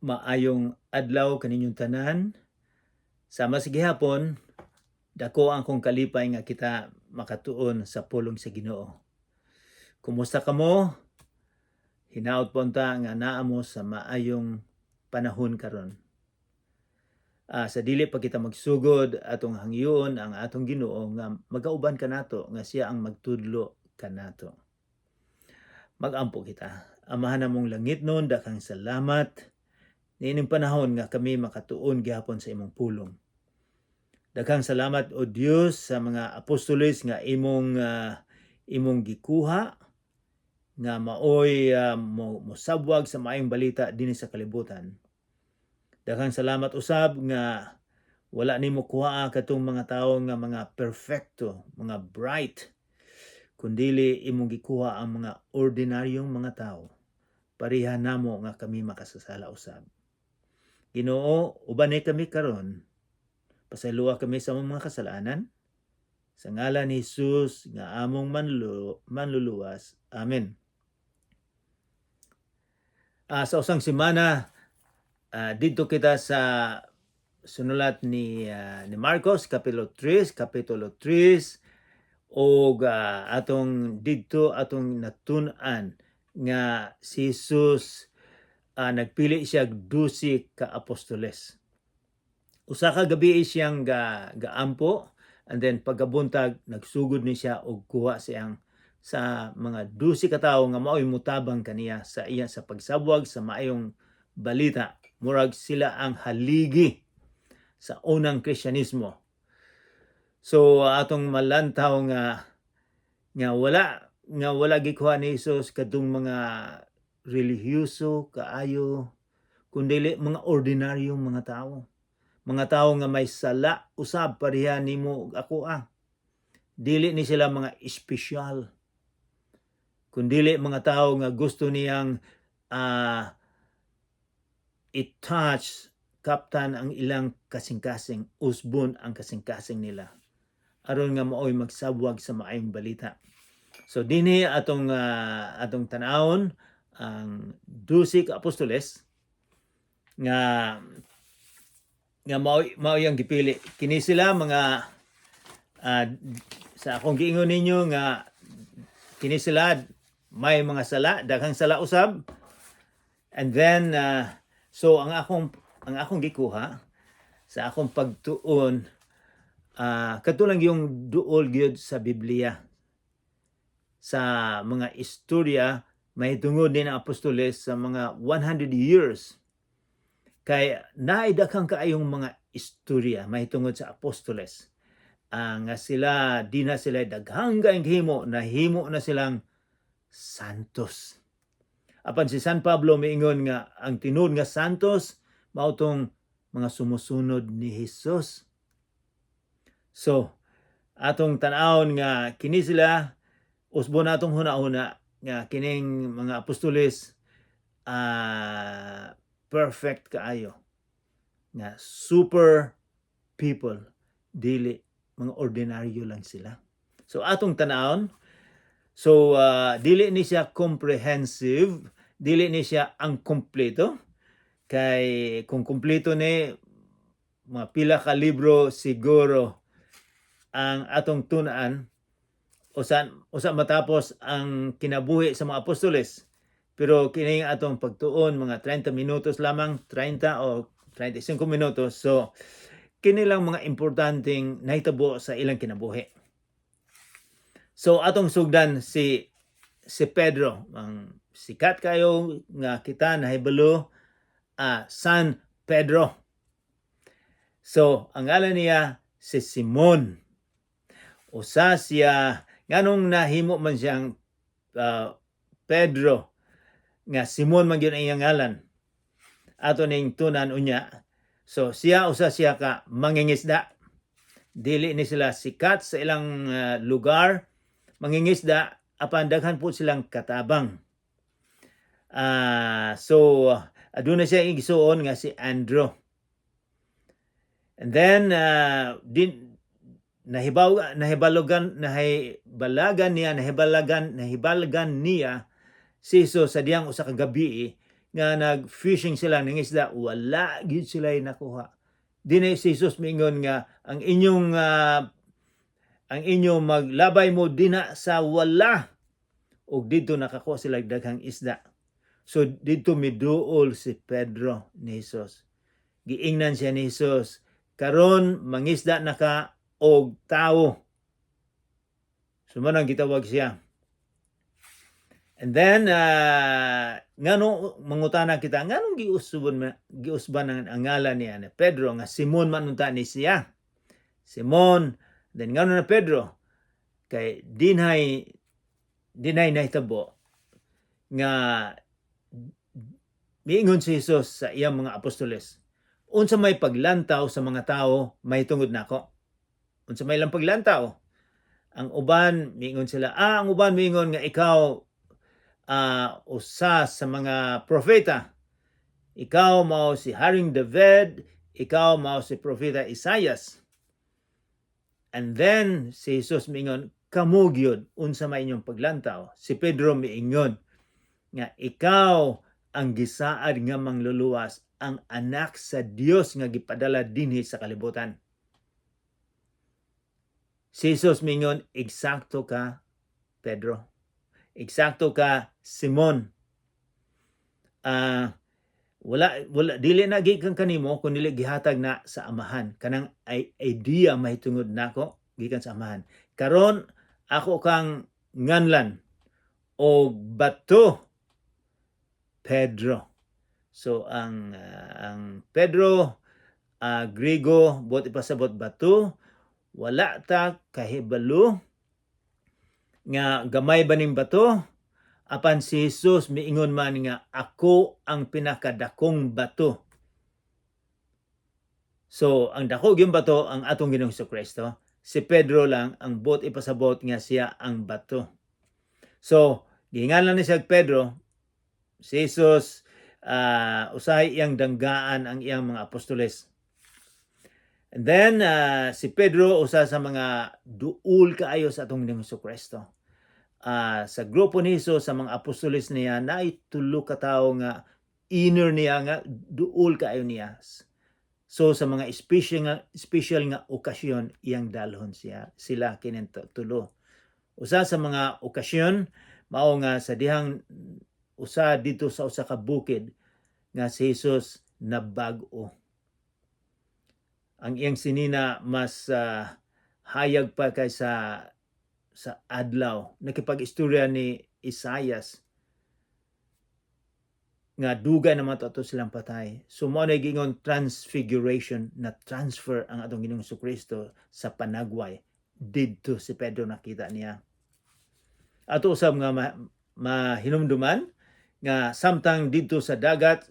Maayong adlaw kaninyong tanan. Sama sa gihapon, dako ang akong kalipay nga kita makatuon sa pulong sa Ginoo. Kumusta kamo? Hinaot po unta nga naa mo sa maayong panahon karon. Sa dili pa kita magsugod, atong hangyoon ang atong Ginoo nga magauban kanato, nga siya ang magtudlo kanato. Magampo kita. Amahan namong langitnon, daghang salamat niining panahon nga kami makatuon gihapon sa imong pulong. Daghang salamat, o Dios, sa mga apostoles nga imong gikuha nga maoy mosabwag sa maayong balita dinhi sa kalibutan. Daghang salamat usab nga wala nimo kuhaa katong mga tawo nga mga perfecto, mga bright, kundili imong gikuha ang mga ordinaryong mga tao. Pareha namo nga kami makasasala usab. Ginoo, ubani kami karon. Pasayloa kami sa among mga kasalanan. Sa ngalan ni Jesus nga among manluluwas. Amen. Sa usang semana, didto kita sa sunulat ni Marcos kapitulo 3, kapitulo 3, og atong didto atong natun-an nga si Jesus, nagpili siya og 12 ka apostoles. Usa ka gabi siyang gaampo and then pagkabuntag nagsugod ni siya og kuha siyang sa mga 12 ka tawo nga maoy mutabang kaniya sa iya sa pagsabwag sa maayong balita. Murag sila ang haligi sa unang Kristyanismo. So atong malantaw nga wala gikuha ni Jesus kadtong mga relihiyoso kaayo, kundili mga ordinaryong mga tao. Mga tao nga may sala usab pareha nimo ug ako ah. Dili ni sila mga espesyal. Kundili mga tao nga gusto niyang i-touch, kaptan ang ilang kasing-kasing, usbon ang kasing-kasing nila, aron nga maoy magsabwag sa maayong balita. So dinhi atong tan-awon ang 12 ka apostoles nga mao ang gipili. Kini sila mga sa akong giingon ninyo nga kini sila may mga sala, daghang sala usab. And then so ang akong gikuha sa akong pagtuon, kadto lang yung duol gyud sa Biblia sa mga istorya mahitungod din ang apostoles sa mga 100 years, kay naay daghang kaayong mga istorya mahitungod sa apostoles nga sila di na sila daghang kaayong himo, nahimo na silang santos. Apan si San Pablo miingon nga ang tinuod nga santos mao tong mga sumusunod ni Jesus. So atong tan-awon nga kini sila, usbon natong huna-huna nga kining mga apostoles perfect kaayo nga super people. Dili, mga ordinaryo lang sila. So atong tan-awon. So dili ni siya comprehensive, dili ni siya ang kompleto, kay kung kompleto ni, mga pila ka libro siguro ang atong tun-an usa usa matapos ang kinabuhi sa mga apostoles. Pero kini atong pagtuon, mga 30 minutos lamang, 30 o 35 minutos. So kini lang mga importanteng nahitabo sa ilang kinabuhi. So atong sugdan si Pedro, ang sikat kayo nga kita nahibalo, San Pedro. So ang ngalan niya si Simon. Usa siya, nganong nahimo man siyang Pedro nga Simon man gyud ang iyang ngalan? Ato ning tun-an unya. So siya, usa siya ka mangingisda. Dili ni sila sikat sa ilang lugar mangingisda, apan daghan po silang katabang. So aduna siya igsuon nga si Andrew. And then din nahibaw nahibalogan nahibalagan niya nahibalagan nahibalagan niya si Jesus sa diyang usa ka gabi. nga nag-fishing sila ng isda, wala gyud sila nakuha. Dinhi si Jesus miingon nga ang inyong maglabay mo dina sa wala ug didto nakakuha sila daghang isda. So didto miduol si Pedro ni Jesus. Giingnan siya ni Jesus, "Karon mangisda na ka og tawo." So mao nang gitawag siya. And then ngano, mangutana kita, nganong giusban ang ngalan niya ni Pedro nga Simon man unta ni siya. Simon, then ngano na Pedro? Kay dinhay nahitabo nga miingon si Jesus sa iyang mga apostoles, "Unsa may paglantaw sa mga tao mahitungod nako? Unsa may ilang paglantaw?" Ang uban miingon sila, ang uban miingon nga ikaw usa sa mga propeta. Ikaw mao si Haring David, ikaw mao si Propeta Isaias. And then si Jesus miingon, "Kamo gyud, unsa may inyong paglantaw?" Si Pedro miingon nga ikaw ang gisaad nga mangluluwas, ang anak sa Dios nga gipadala dinhi sa kalibutan. Si Jesus miingon, "Eksakto ka, Pedro. Eksakto ka, Simon. Wala dili na gikan kanimo kun dili gihatag na sa Amahan. Kanang idea mahitungod nako gikan sa Amahan. Karon ako kang nganlan og bato, Pedro." So ang Pedro, Griego, buot ipasabot bato. Wala ta kahibalo nga gamay ba ning bato, apan si Jesus miingon man nga ako ang pinakadakong bato. So ang dako gyud bato ang atong Ginoong Kristo. Si Pedro lang ang buot ipasabot nga siya ang bato. So giingalan ni siya Pedro. Si Jesus usahay iyang danggaan ang iyang mga apostoles. And then si Pedro usa sa mga duol kaayo sa atong Ginoong Kristo. Sa grupo ni Jesus, sa mga apostoles niya, naay tulo ka tawo nga inner niya, nga duol kaayo niya. So sa mga special nga okasyon iyang dalhon siya sila kining tulo. Usa sa mga okasyon mao nga sa dihang usa dito sa usa ka bukid nga si Jesus nabag-o. Ang iyang sinina mas hayag pa kaysa sa adlaw. Nakipag-istorya ni Isaias nga dugay naman to ato silang patay. So mao na gingon transfiguration, na transfer ang atong Ginoong Kristo sa panagway. Didto si Pedro nakita niya. Ato usab nga mahinumduman nga samtang didto sa dagat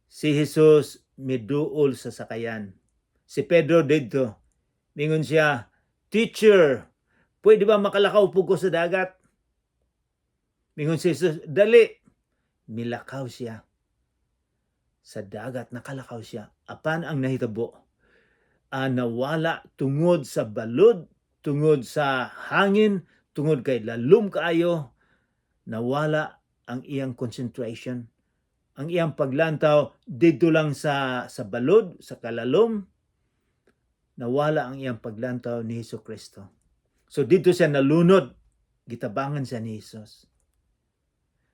si Jesus miduol sa sakayan. Si Pedro didto. Mingon siya, "Teacher, pwede ba makalakaw po ko sa dagat?" Mingon si Jesus, "Dali." Milakaw siya. Sa dagat, nakalakaw siya. Apan ang nahitabo, nawala tungod sa balod, tungod sa hangin, tungod kay lalom kaayo, nawala ang iyang concentration. Ang iyang paglantaw didto lang sa balod, sa kalalom, nawala ang iyang paglantaw ni Hesus Kristo. So didto siya nalunod, gitabangan siya ni Jesus.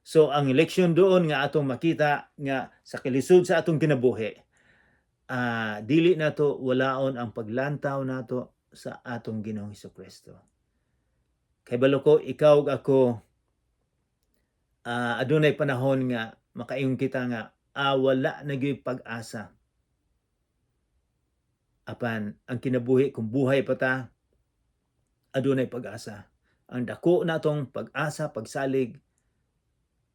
So ang leksyon doon nga atong makita nga sa kalisod sa atong kinabuhi, dili nato walaon ang paglantaw nato sa atong Ginoong Hesus Kristo. Kay balo ko ikaw ug ako, adunay panahon nga makaingon kita nga wala na gyud pag-asa. Apan ang kinabuhi, kung buhay pa ta, adunay pag-asa. Ang dako natong pag-asa, pagsalig,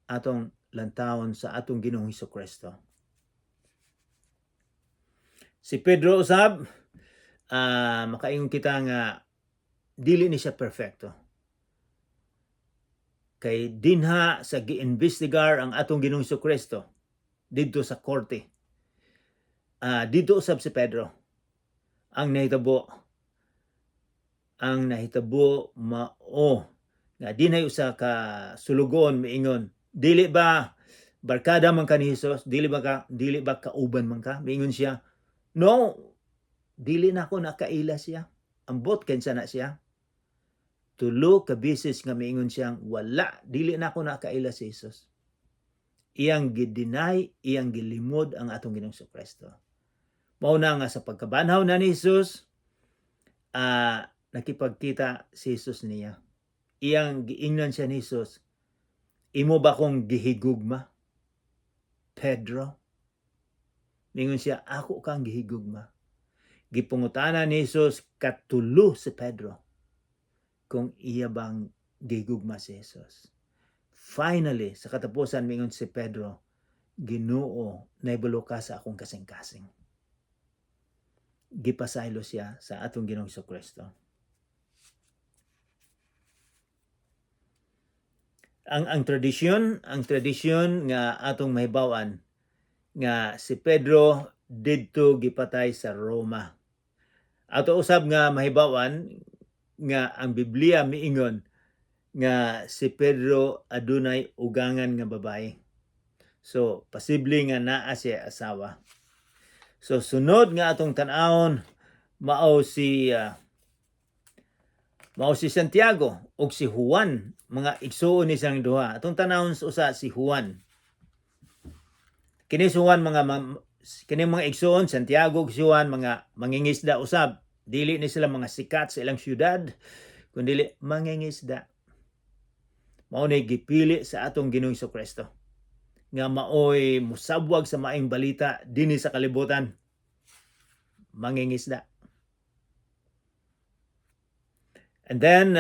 atong lantawon sa atong Ginoong Hesus Kristo. Si Pedro usab, makaingon kita nga dili ni siya perfecto. Kay dinha sa giimbestigar ang atong Ginoong Hesus Kristo didto sa korte. Didto usab si Pedro. Ang nahitabo mao Nga dinay usa ka sulugoon miingon, "Dili ba barkada man ka ni Jesus? Dili ba kauban man ka?" Miingon siya, "No, dili na ako nakaila siya. Ambot kinsa na siya." Tulo ka beses nga miingon siyang wala, dili na ako nakaila si Jesus. Iyang gi-deny, iyang gilimod ang atong Ginoong Kristo. Mao na nga sa pagkabanhaw na ni Jesus, nakipagkita si Jesus niya. Iyang giingnan siya ni Jesus, "Imo ba kong gihigugma, Pedro?" Mingon siya, "Ako kang gihigugma." Gipangutana ni Jesus katulo si Pedro kung iya bang gihigugma si Jesus. Finally, sa katapusan, mingon si Pedro, "Ginoo, nahibalo ka sa akong kasing-kasing." Gipasaylo siya sa atong Ginoong Kristo. Ang tradisyon nga atong mahibaw-an nga si Pedro didto gipatay sa Roma. Ato usab nga mahibaw-an nga ang Biblia miingon nga si Pedro adunay ugangan nga babae. So, posible nga naa siya asawa. So, sunod nga atong tan-awon mao si Santiago ug si Juan, mga igsuon ni silang duha. Atong tan-awon usa si Juan. Kini si Juan, kini mga igsuon Santiago ug si Juan, mga mangingisda usab. Dili ni sila mga sikat sa ilang syudad, kundi mangingisda. Mao ni gipili sa atong Ginoong Kristo nga maoy musabwag sa maayong balita dinhi sa kalibutan. Mangingisda. And then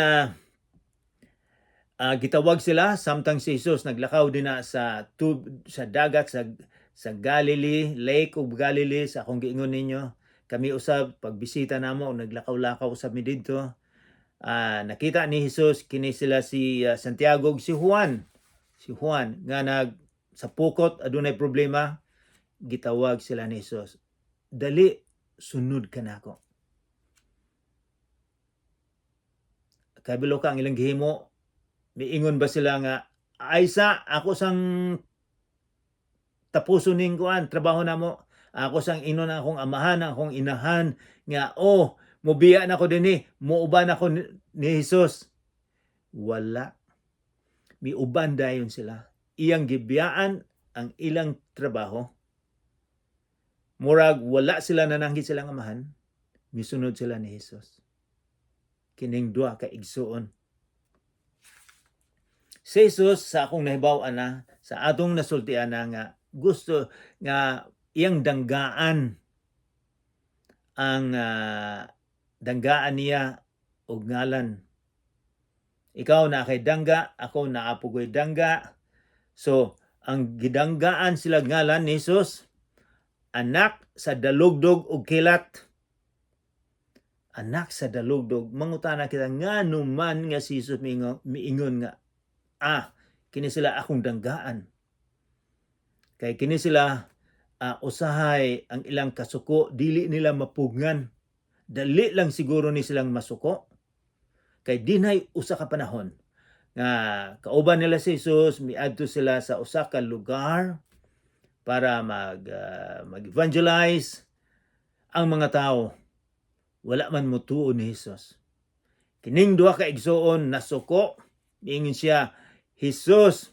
gitawag sila samtang si Jesus naglakaw dinha sa dagat sa Galilee, Lake of Galilee sa akong giingon ninyo. Kami usab pagbisita namo naglakaw-lakaw usab mi didto. Nakita ni Jesus kini sila si Santiago ug si Juan. Si Juan nga nag sa pukot adunay problema, gitawag sila ni Jesus. "Dali, sunod ka nako." Kabalo ka ang ilang gihimo, miingon ba sila nga, "Ay sa ako sang tapuson ning kuan trabaho namo. Ako sang ingnon akong amahan, akong inahan nga oh, mobiya na ko dinhi, muuban ako ni Jesus." Wala. Miuban dayon sila. Iyang gibiyaan ang ilang trabaho. Murag wala sila nananghid silang amahan, misunod sila ni Jesus. Kining duha ka igsuon. Si Jesus sa akong nahibaw-an na, sa atong nasultian na nga gusto nga iyang danggaan ang danggaan niya og ngalan. Ikaw naa kay dangga, ako naa po ko'y dangga. So, ang gidanggaan sila ngalan ni Jesus, anak sa dalugdog og kilat. Anak sa dalugdog. Mangutana kita ngano man nga si Jesus miingon nga kini sila akong danggaan. Kay kini sila usahay ang ilang kasuko dili nila mapugngan. Dali lang siguro ni silang masuko. Kay dinhay usa ka panahon nga kauban nila si Jesus, miadto sila sa usa ka lugar para mag-evangelize ang mga tao. Wala man motuo ni Jesus. Kining duha ka igsuon nasuko, miingon siya, "Jesus,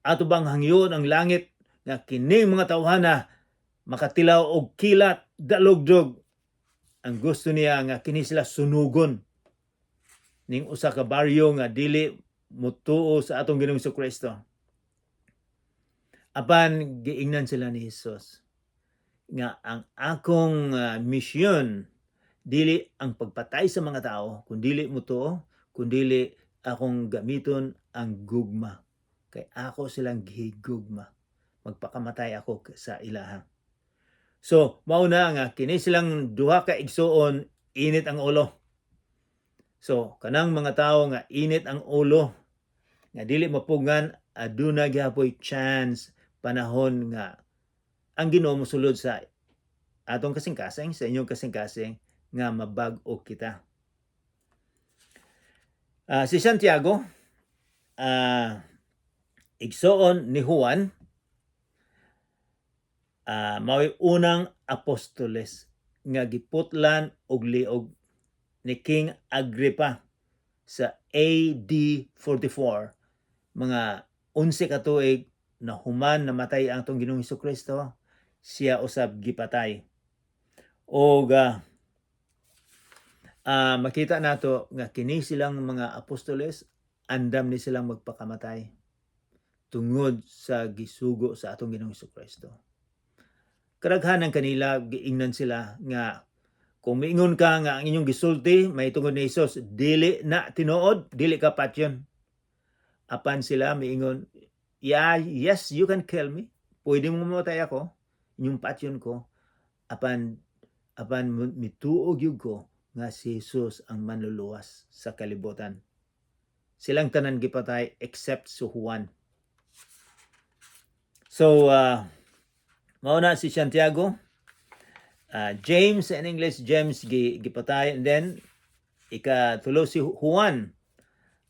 ato bang hangyoon ang langit nga kining mga tawhana makatilaw og kilat, dalugdog?" Ang gusto niya nga kini sila sunugon ning usa ka baryo nga dili motuo sa atong Ginoong Kristo. Apan giingnan sila ni Jesus nga ang akong misyon dili ang pagpatay sa mga tao kung dili motuo, kundili akong gamiton ang gugma. Kay ako silang gihigugma. Magpakamatay ako sa ilaha. So, mao na nga kini silang duha ka igsuon init ang ulo. So, kanang mga tawo nga init ang ulo, nga dili mapugngan, aduna gihapoy chance, panahon nga ang Ginoo mosulod sa atong kasing-kasing, sa inyong kasing-kasing, nga mabag-o kita. Si Santiago, igsoon ni Juan, mao'y unang apostoles nga giputlan og liog ni King Agrippa sa AD 44, mga 11 ka tuig na human namatay ang atong Ginoong Kristo, siya usab gipatay. Og makita nato nga kini silang mga apostoles, andam ni silang magpakamatay tungod sa gisugo sa atong Ginoong Kristo. Kadaghanan kanila giingnan sila nga kung miingon ka nga ang inyong gisulti may tungod ni Jesus dili na tinuod, dili ka patyon. Apan sila miingon, "Yeah, yes, you can kill me. Pwede mo mamatay ako, inyong patyon ko. Apan mituo gyud ko nga si Jesus ang manluluwas sa kalibutan." Silang tanan gipatay except si Juan. So, mao na si Santiago. James in English, James gipatay, and then ikatulo si Juan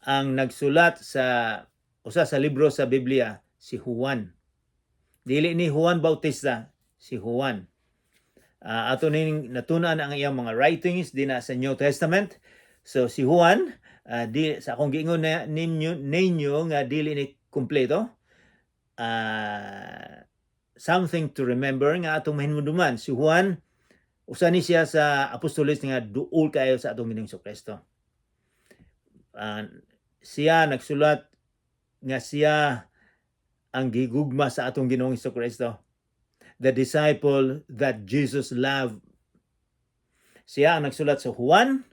ang nagsulat sa usa sa libro sa Biblia, si Juan. Dili ni Juan Bautista, si Juan. Ato ning natunan ang iyang mga writings dinha sa New Testament. So si Juan, di sa akong giingon na ninyo nga dili ni kumpleto. Something to remember nga atong mahinumduman. Si Juan, usa ni siya sa apostoles nga duol kaayo sa atong Ginoong Kristo. Siya nagsulat nga siya ang gigugma sa atong Ginoong Kristo. The disciple that Jesus loved. Siya ang nagsulat sa Juan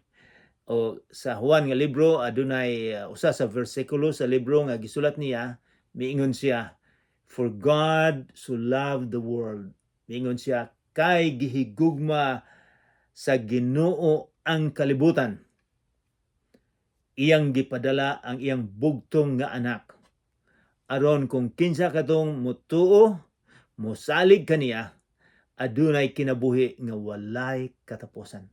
o sa Juan nga libro, adunay usa sa bersikulo sa libro nga gisulat niya, miingon siya, "For God so loved the world." Miingon siya, kay gihigugma sa Ginoo ang kalibutan. Iyang gipadala ang iyang bugtong nga anak. Aron kung kinsa katong mutuo, mosalig kaniya, adunay kinabuhi nga walay katapusan.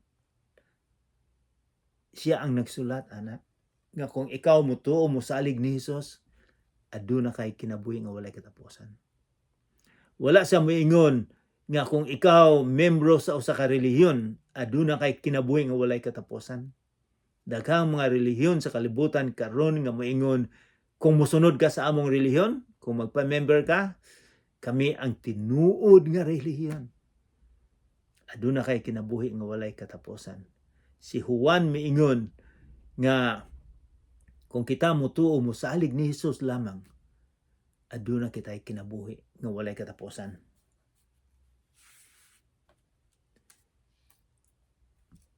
Siya ang nagsulat ana nga kung ikaw mutuo, mosalig ni Hesus, aduna kay kinabuhi nga walay katapusan. Wala siya moingon nga kung ikaw membro sa usa ka relihiyon, aduna kay kinabuhi nga walay katapusan. Daghang mga relihiyon sa kalibutan karon nga moingon kung mosunod ka sa among relihiyon, kung magpa-member ka, kami ang tinuod nga relihiyon, aduna kay kinabuhi nga walay katapusan. Si Juan miingon nga kung kita mutuo, mosalig ni Hesus lamang, aduna kitay kinabuhi nga walay katapusan.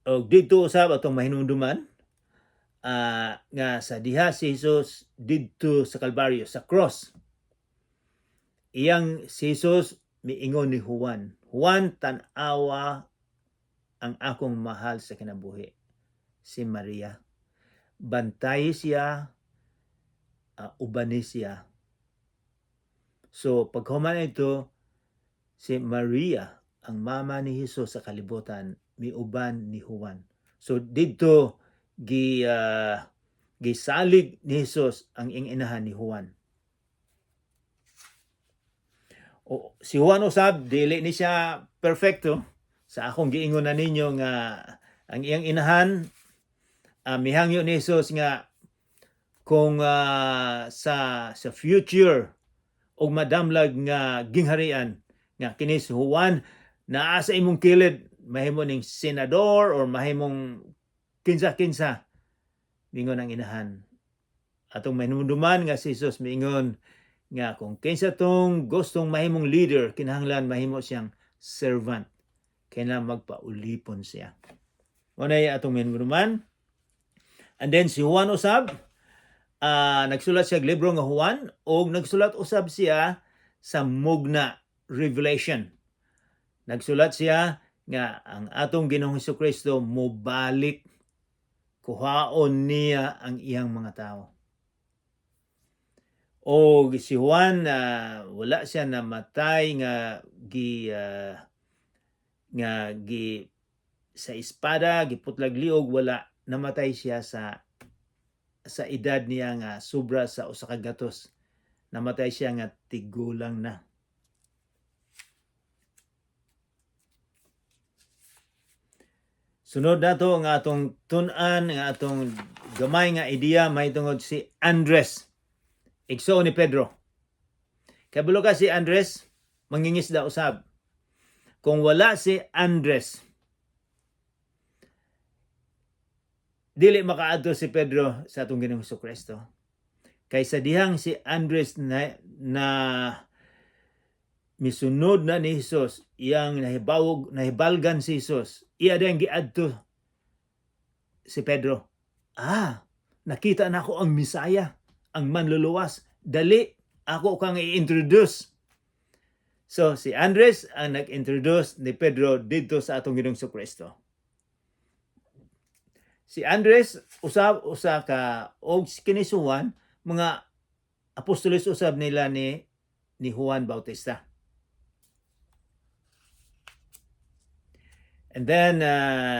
Og didto usab atong mahinumduman nga sa diha si Jesus didto sa Kalbaryo, sa cross, iyang si Jesus miingon ni Juan, "Juan, tan-awa ang akong mahal sa kinabuhi, si Maria. Bantay siya, ubani siya." So paghuman ito, si Maria, ang mama ni Jesus sa kalibutan, miuban ni Juan. So didto gisalig ni Jesus ang iyang inahan ni Juan. O, si Juan usab dili ni siya perfecto. Sa akong giingon na ninyo nga ang iyang inahan, mihangyo ni Jesus nga kung sa future og madamlag nga gingharian nga kini si Juan naa sa imong kilid, mahimo ning senador or mahimong kinsa-kinsa, mingon ang inahan. Atong mahinumduman nga si Jesus miingon nga kung kinsa tong gustong mahimong leader, kinahanglan mahimo siyang servant, kinahanglan magpaulipon siya. Mao na atong mahinumduman. And then si Juan usab, nagsulat siya og libro nga Juan og nagsulat usab siya sa Mugna, Revelation. Nagsulat siya nga ang atong Ginoong Kristo mobalik, kuhaon niya ang iyang mga tao. O si Juan, wala siya namatay nga gi sa espada giputlag liog, wala. Namatay siya sa sa edad niya nga sobra sa 100. Namatay siya nga tigulang na. Sunod nato nga atong tun-an, nga atong gamay nga ideya mahitungod si Andres, igsoon ni Pedro. Kabalo ka si Andres, mangingisda usab. Kung wala si Andres, dili makaadto si Pedro sa atong Ginoong Kristo. Kay sa dihang si Andres na misunod na ni Jesus, iyang nahibawog, nahibalgan si Jesus, iya dayang giadto si Pedro. "Ah, nakita na ako ang Misaya, ang manluluwas. Dali, ako kang i-introduce." So, si Andres ang nag-introduce ni Pedro dito sa atong Ginoong Kristo. Si Andres usab usa ka og kini si Juan, mga apostoles usab nila ni Juan Bautista. And then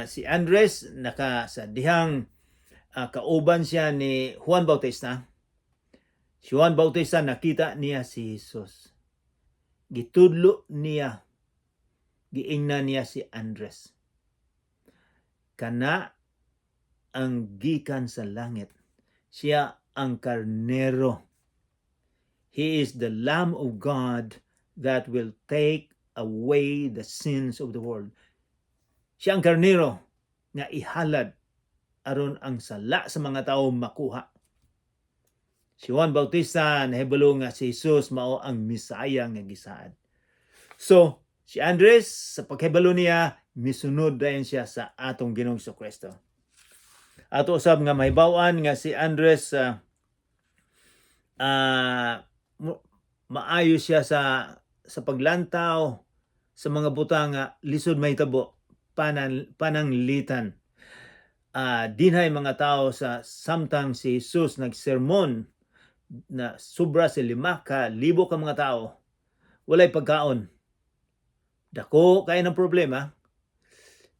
si Andres naka sa dihang kauban siya ni Juan Bautista. Si Juan Bautista, nakita niya si Jesus. Gitudlo niya, giingnan niya si Andres, "Kana ang gikan sa langit. Siya ang karnero. He is the Lamb of God that will take away the sins of the world." Siya ang karnero nga ihalad aron ang sala sa mga tao makuha. Si Juan Bautista nahibalo nga si Jesus mao ang Misaya nga gisaad. So, si Andres, sa paghibalo niya, misunod dayon siya sa atong Ginoong Kristo. Ato usab nga mahibaw-an nga si Andres maayo siya sa paglantaw sa mga butang nga lisod mahitabo, pananglitan. Dinhay mga tao sa samtang si Jesus nagsermon na sobra sa 5,000 ka mga tao, walay pagkaon. Dako kay ng problema.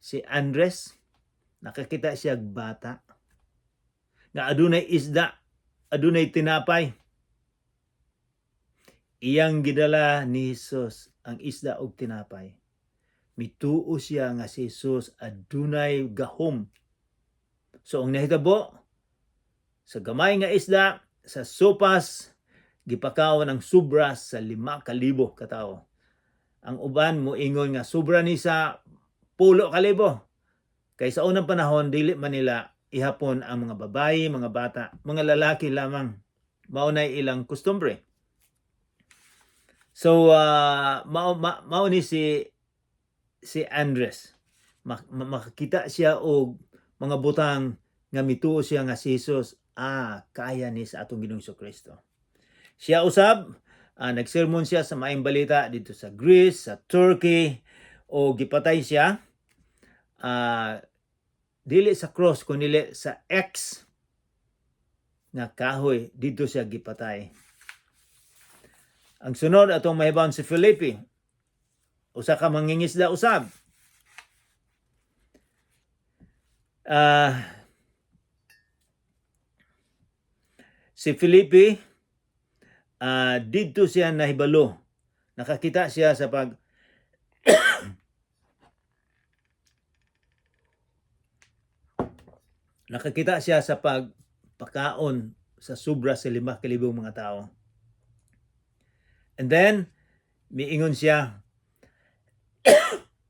Si Andres, nakakita siya og bata nga adunay isda, adunay tinapay. Iyang gidala ni Jesus ang isda og tinapay. Mituo siya nga si Jesus adunay gahom. So ang nahitabo, sa gamay nga isda, sa sopas, gipakaon ang sobra sa 5,000 ka tawo. Ang uban moingon nga sobra ni sa 10,000. Kay sa unang panahon, dili man nila ihapon ang mga babayi, mga bata, mga lalaki lamang. Mao nay ilang kustumbre. So mao ni si Andres. Makakita siya og mga butang nga mituo siya nga si Jesus kaya ni sa atong Ginoong Kristo. Siya usab nagsermon siya sa maayong balita dito sa Greece, sa Turkey, o gipatay siya dili sa cross kundi sa X nga kahoy dito siya gipatay. Ang sunod atong mahibaw, si Felipe. Usa ka mangingisda usab. Si Felipe, didto siya nahibalo. Nakakita siya sa pag Nakakita siya sa pagpakaon sa sobra sa 5,000 mga tao. And then, miingon siya,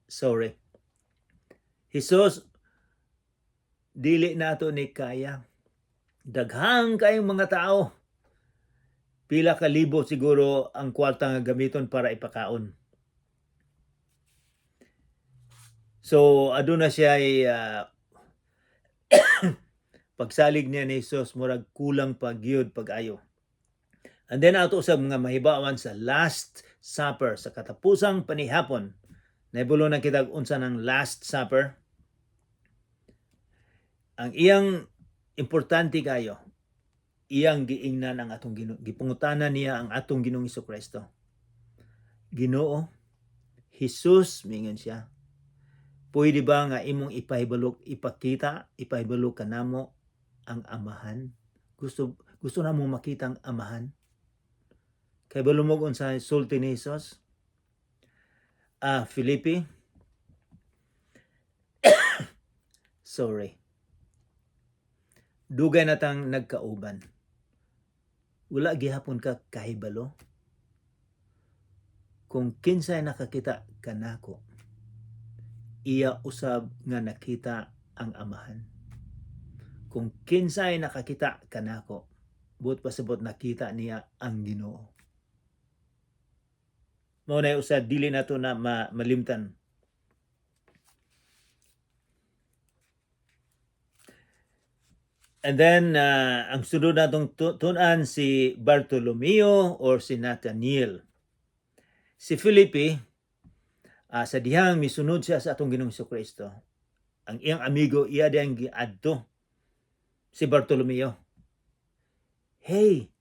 sorry, "Jesus, dili nato ni kaya. Daghang kayong mga tao. Pila ka libo siguro ang kwarta nga gamiton para ipakaon." So, aduna siya ay pagsalig niya ni Jesus, murag kulang pa gyud pag-ayo. And then ato sa mga mahibawan sa Last Supper, sa katapusang panihapon. Nahibalo na kita unsa ng Last Supper. Ang iyang importante kayo, iyang giingnan ang atong Ginoo, gipangutana niya ang atong Ginoong Kristo. "Ginoo, Jesus," mingon siya, "pwede ba nga imong ipahibalok, ipakita, ipahibalo kanamo ang Amahan?" Gusto gusto na mo makita ang Amahan." Kay balumog unsa sulti ni Jesus? "Ah, Felipe, sorry. Dugay na tang nagkauban. Wala gihapon ka kahibalo? Kung kinsay nakakita kanako, iya usab nga nakita ang Amahan. Kung kinsay nakakita kanako, buot pasabot nakita niya ang Ginoo." Mao na usa dili nato na malimtan. And then, ang sunod natong tun-an, si Bartolomeo or si Nathaniel. Si Felipe, sa dihang misunod siya sa atong Ginoong Kristo. Ang iyang amigo, iya diyang giadto si Bartolomeo. "Hey,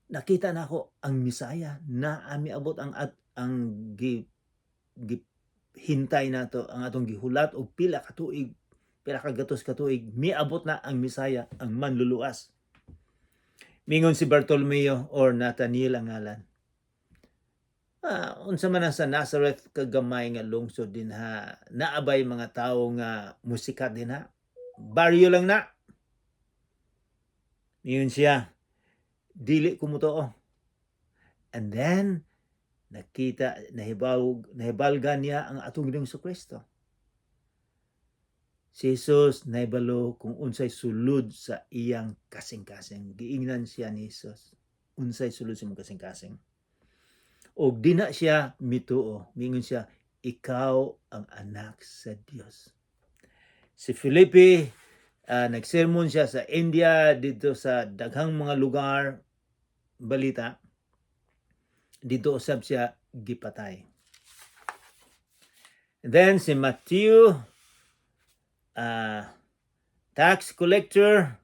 nakita na ako ang Misaya na ami abot ang at ang gi, gi hintay nato, ang atong gihulat og pila ka tuig, pila ka gatos ka tuig. Miabot na ang Misaya, ang manluluwas." Mingon si Bartolomeo or Nathaniel ang ngalan, "Unsa man ang sa Nazareth kagamay nga lungsod dinha? Naabay mga tawo nga musikat dinha? Baryo lang na." Mingon siya, "Dili ko motoo." And then nakita, nahibaw, nahibalga niya ang atong Ginoong Kristo. Si Jesus nahibalo kung unsay sulod sa iyang kasing-kasing. Giingnan siya ni Jesus, "Unsay sulod sa imong kasing-kasing?" Og di na siya mituo. Mingon siya, "Ikaw ang anak sa Dios." Si Felipe, nagsermon siya sa India, dito sa daghang mga lugar, balita, dito usab siya gipatay. And then si Matthew, tax collector.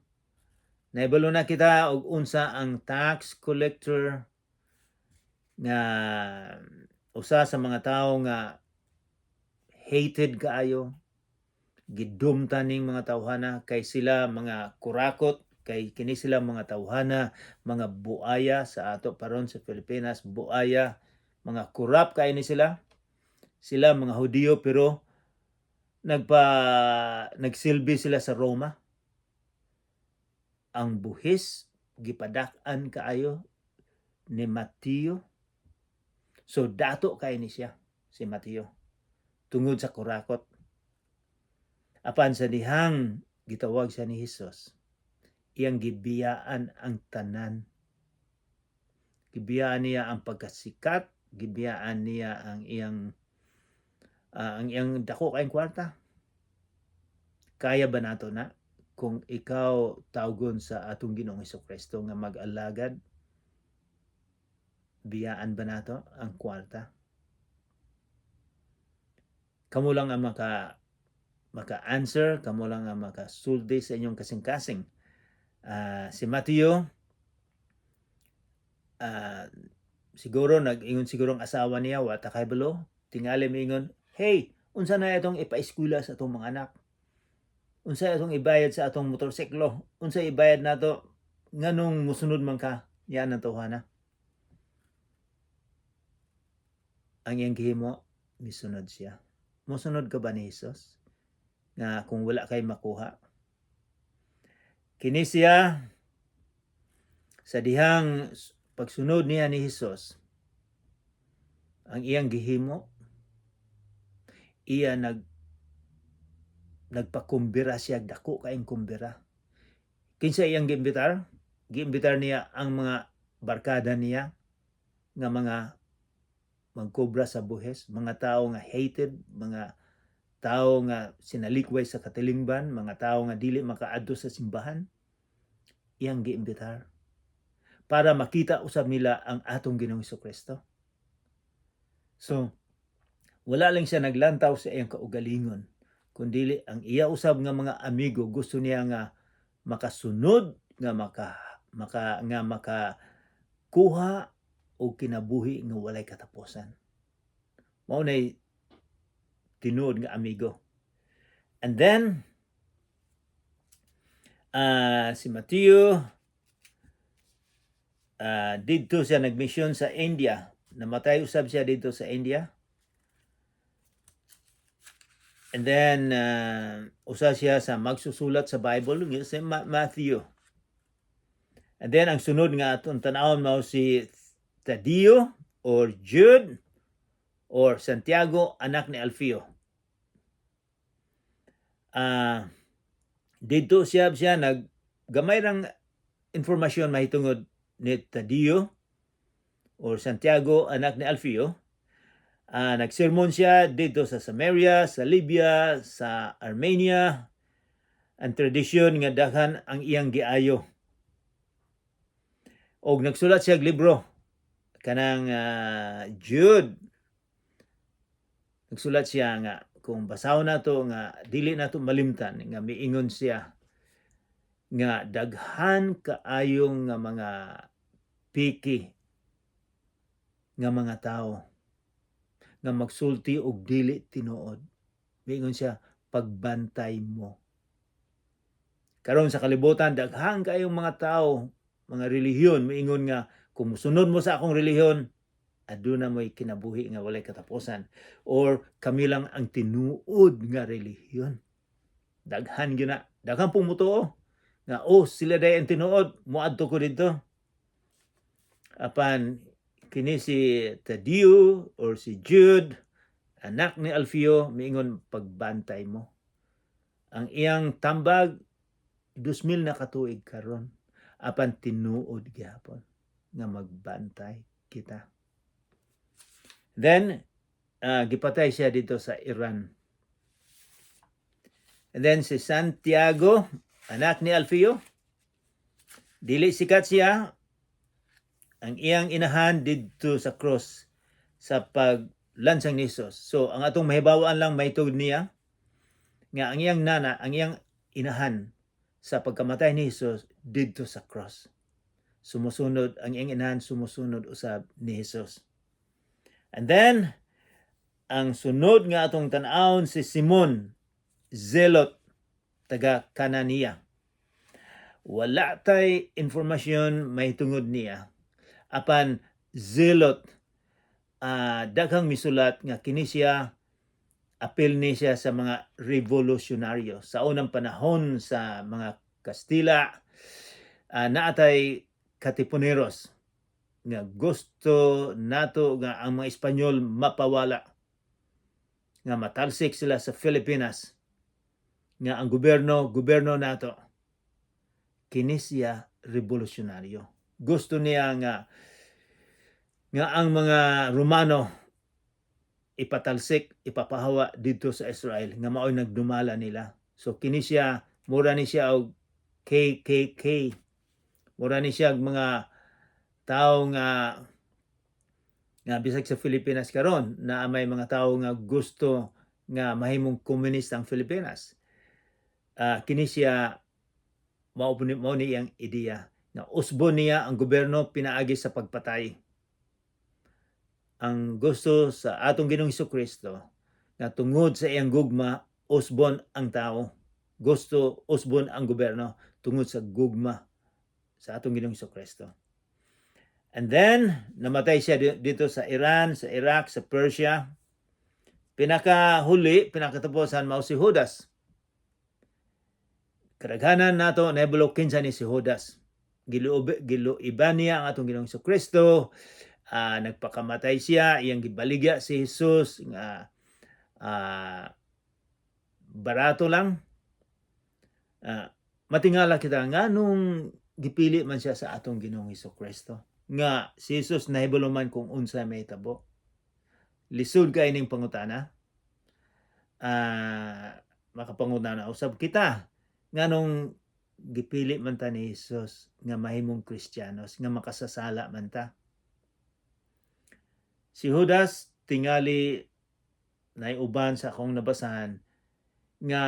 Naibalo na kita og unsa ang tax collector, nga usa sa mga tawo nga hated kaayo, gidumtan ning mga tawhana kay sila mga kurakot, kay kini sila mga tawhana mga buaya. Sa ato paron sa Pilipinas, buaya, mga kurap kay ni sila. Sila mga Hudiyo pero nagsilbi sila sa Roma. Ang buhis gipadak-an kaayo ni Mateo, so dato kay ni siya, si Mateo, tungod sa kurakot. Apan sa dihang gitawag siya ni Hesus, iyang gibiyaan ang tanan. Gibiyaan niya ang pagkasikat, gibiyaan niya ang iyang dako kayong kwarta. Kaya ba nato na kung ikaw tawgon sa atong Ginoong Kristo nga mag-alagad? Biyaan ba nato ang kwarta? Kamo lang ang maka-answer, kamo lang ang makasulti sa inyong kasing-kasing. Si Mateo, siguro nag-ingon siguro ang asawa niya, wa ta kahibalo, tingali miingon, "Hey, unsa na itong ipa-eskwela sa atong mga anak? Unsa itong ibayad sa atong motorsiklo? Unsa ibayad nato? Nganong musunod man ka?" Yan ang tawhana. Ang iyang gihimo, misunod siya. Musunod ka ba ni Jesus? Nga kung wala kay makuha. Kini siya, sa dihang pagsunod niya ni Jesus, ang iyang gihimo, iya nagpakumbira siya, dako kaayong kumbira. Kinsa iyang giimbitar? Giimbitar niya ang mga barkada niya nga mga magkobra sa buhes, mga tao nga hated, mga tao nga sinalikway sa katilingban, mga tao nga dili makaadto sa simbahan. Iyang giimbitar para makita usab nila ang atong Ginoong Kristo. So, wala lang siya naglantaw sa iyang kaugalingon, kundili ang iya usab nga mga amigo gusto niya nga makasunod, nga makakuha og kinabuhi nga walay katapusan. Mao nay tinuod nga amigo. And then Si Mateo, didto siya nagmisyon sa India. Namatay usab siya didto sa India. And then, usa siya sa magsusulat sa Bible, nga si Matthew. And then, ang sunod nga atong tan-awon mao si Tadeo or Jude or Santiago, anak ni Alfeo. Didto siya siya nag gamay rang informasyon mahitungod ni Tadeo or Santiago, anak ni Alfeo. Nagsermon siya didto sa Samaria, sa Libya, sa Armenia. Ang tradisyon nga daghan ang iyang giayo. Og nagsulat siya og libro kanang Jude. Nagsulat siya nga kung basahon nato nga dili nato malimtan nga miingon siya nga daghan kaayong nga mga piki nga mga tao nga magsulti og dili tinuod. Miingon siya, "Pagbantay mo." Karon sa kalibutan, daghan kaayong mga tao, mga relihiyon, miingon nga kung musunod mo sa akong relihiyon, aduna mo'y kinabuhi nga walay katapusan or kami lang ang tinuod nga relihiyon. Daghan gyud na, daghan pong mutuo nga, "Oh, sila day ang tinuod, moadto ko didto." Apan kini si Tadeo or si Jude, anak ni Alfeo, miingon, "Pagbantay mo." Ang iyang tambag 2000 na katuig karon, apan tinuod gyapon nga magbantay kita. Then gipatay siya didto sa Iran. And then si Santiago, anak ni Alfeo, dili sikat siya. Ang iyang inahan didto sa cross sa paglansang ni Jesus. So ang atong mahibawaan lang mahitungod niya nga ang iyang nana, ang iyang inahan sa pagkamatay ni Jesus didto sa cross. Sumusunod ang iyang inahan, sumusunod usab ni Jesus. And then ang sunod nga atong tan-awon si Simon Zelot, taga Kanania. Wala tay informasyon mahitungod niya. Apan Zelot, daghang misulat nga kini siya apil ni siya sa mga revolusyonaryo. Sa unang panahon sa mga Kastila, naatay Katipuneros nga gusto nato nga ang mga Espanyol mapawala, nga matalsik sila sa Pilipinas, nga ang gobyerno, gobyerno nato. Kini siya revolusyonaryo. Gusto niya nga ang mga Romano ipatalsik, ipapahawa didto sa Israel nga mao'y nagdumala nila. So kini siya mura ni siya og KKK. Mura ni siya og mga tao nga bisag sa Pilipinas karon na may mga tao nga gusto nga mahimong komunista ang Pilipinas. Kini siya mao ni iyang ideya nga usbon niya ang gobyerno pinaagi sa pagpatay. Ang gusto sa atong Ginoong Kristo nga tungod sa iyang gugma usbon ang tao. Gusto usbon ang gobyerno tungod sa gugma sa atong Ginoong Kristo. And then namatay siya didto sa Iran, sa Iraq, sa Persia. Pinakahuli, pinakatapusan mao si Judas. Kadaghanan nato nahibalo kinsa ni si Judas. Giluiban niya ang atong Ginoong Kristo. Nagpakamatay siya, iyang gibaligya si Jesus nga barato lang. Matingala kita nganong gipili man siya sa atong Ginoong Kristo. Nga si Jesus nahibalo man kung unsa may tabo. Lisod kay ning pangutana. Makapangutana usab kita nganong gipili man ta ni Jesus nga mahimong Kristiyanos nga makasasala man ta. Si Judas tingali naiuban sa akong nabasahan nga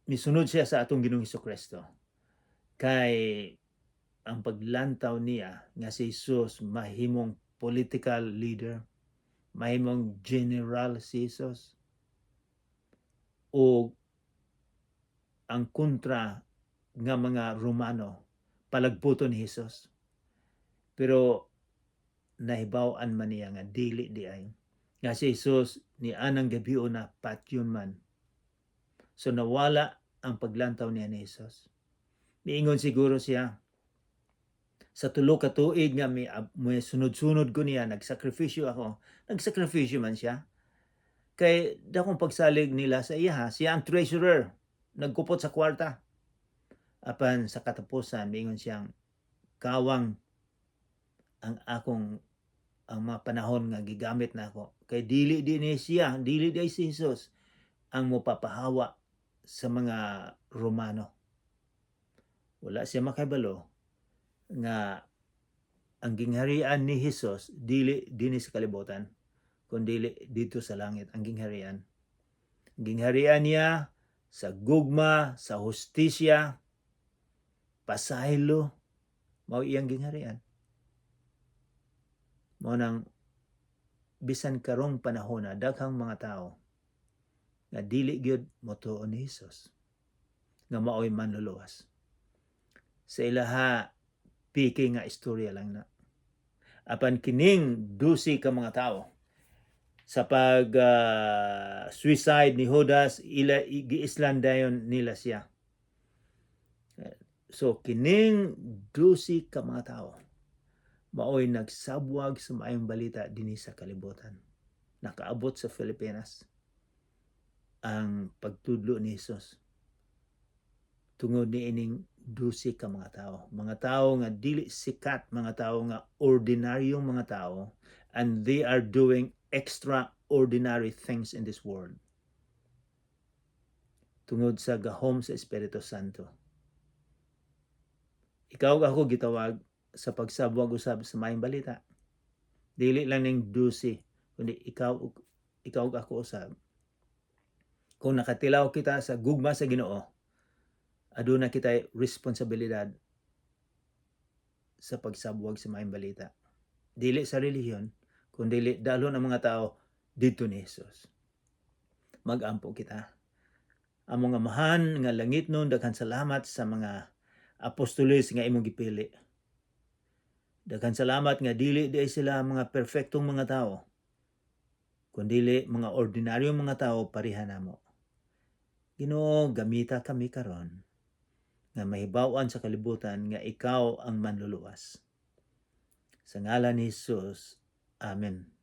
misunod siya sa atong Ginoong Kristo. Kay ang paglantaw niya nga si Jesus mahimong political leader, mahimong general si Jesus. O ang kontra nga mga Romano palagputon ni Jesus. Pero nahibaw-an man niya nga dili diay. Nga si Jesus ni anang gabiuna patyon man. So nawala ang paglantaw niya ni Jesus. Miingon siguro siya, sa 3 ka tuig nga may sunod-sunod ko niya, nagsakripisyo ako. Nagsakripisyo man siya. Kay dakong pagsalig nila sa iya, siya ang treasurer, nagkupot sa kwarta. Apan sa katapusan, miingon siyang, kawang ang akong ang mga panahon nga gigamit na ako. Kay dili di ni siya, dili di si Jesus ang mopapahawa sa mga Romano. Wala siya makahibalo nga ang gingharian ni Jesus dili dinhi sa kalibutan, kundi dito sa langit ang gingharian. Ang gingharian niya sa gugma, sa hustisya, pasaylo, mao iyang gingharian. Mao nang bisan karong panahon na daghang mga tao nga dili gyud motuo ni Jesus nga maoy manluluwas. Sa ilaha, piki nga istorya lang na. Apan kining 12 ka mga tao sa pag suicide ni Judas, ila giislan dayon nila siya. So kining 12 ka mga tao maoy nagsabwag sa maayong balita dinhi sa kalibutan. Nakaabot sa Pilipinas ang pagtudlo ni Jesus tungod ni ining 12 ka mga tao. Mga tao nga dili sikat, mga tao nga ordinaryong mga tao, and they are doing extraordinary things in this world tungod sa gahom sa Espiritu Santo. Ikaw ug ako gitawag sa pagsabwag usab sa maayong balita. Dili lang ning 12, kundi ikaw ug ako usab. Kung nakatilaw kita sa gugma sa Ginoo, aduna kitay responsibilidad sa pagsabwag sa maayong balita. Dili sa relihiyon, kundi dalhon ang mga tao didto ni Jesus. Magampo kita. Among Amahan nga langitnon, daghan salamat sa mga apostoles nga imong gipili. Daghan salamat nga dili di sila mga perfektong mga tao, kundili mga ordinaryong mga tao pareha namo. Ginoo, gamita kami karon nga mahibaw-an sa kalibutan nga ikaw ang manluluwas. Sa ngalan ni Jesus. Amen.